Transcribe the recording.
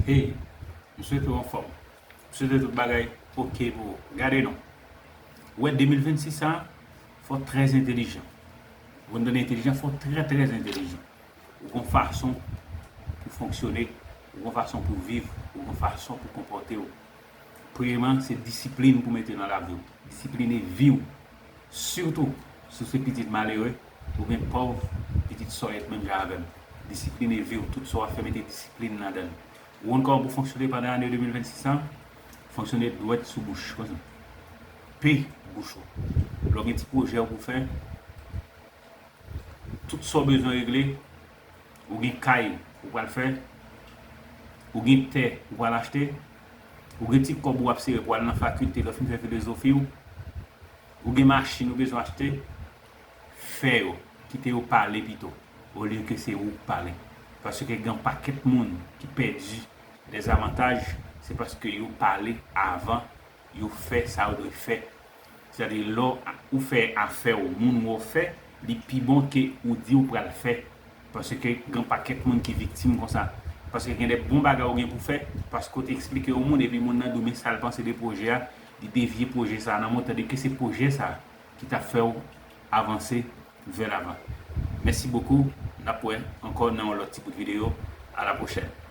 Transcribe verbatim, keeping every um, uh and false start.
Hey, m swete w anfòm. M swete tout bagay oke pou ou. Gade non. Ou wè de mil vennsis sa, fò w trè entelijan. Ou konn tande entelijan, fò w trè, trè entelijan. Ou gon fason pou fonksyone, ou gon fason pou viv, ou gon fason pou konpòte w. Premyèman, se disiplin pou mete nan lavi w. Disipline vi w. Sitou, si w se pitit malere, oubyen pòv, pitit sòyèt menm jan avè m. Disipline vi w. Tout sa w ap fè, mete disiplin ladan l. Ou konn kòman pou fonksyone pandan ane de mil vennsis an? Fonksyone dwèt sou bouch, konsa. Pe bouch ou. Lè w gen ti pwojè w pou fè, tout sa w bezwen regle, ou gen kay ou pral fè, ou gen tè ou pral achte, ou gen ti kòb ou ap sere pou al nan fakilte lè w fin fè filozofi w, ou gen machin ou bezwen achte, fè yo, kite yo pale pito, olye ke se ou k pale. Paske gen pakèt moun ki pèdi dèzavantaj, se paske yo pale avan yo fè sa yo dwe fè. Sètadi, lè w fè afè w, moun wè w fè, li pi bon ke ou di w pral fè. Paske gen pakèt moun ki viktim konsa. Paske gen de bon bagay ou gen pou fè, paske w te eksplike yon moun, epi moun nan di w men sa l panse de pwojè a, li devye pwojè sa a nan men w, tandike se pwojè sa a ki t ap fè w avanse vè lavan. Mèsi bokou, n ap wè ankò nan yon lòt ti bout videyo. A la pwochèn.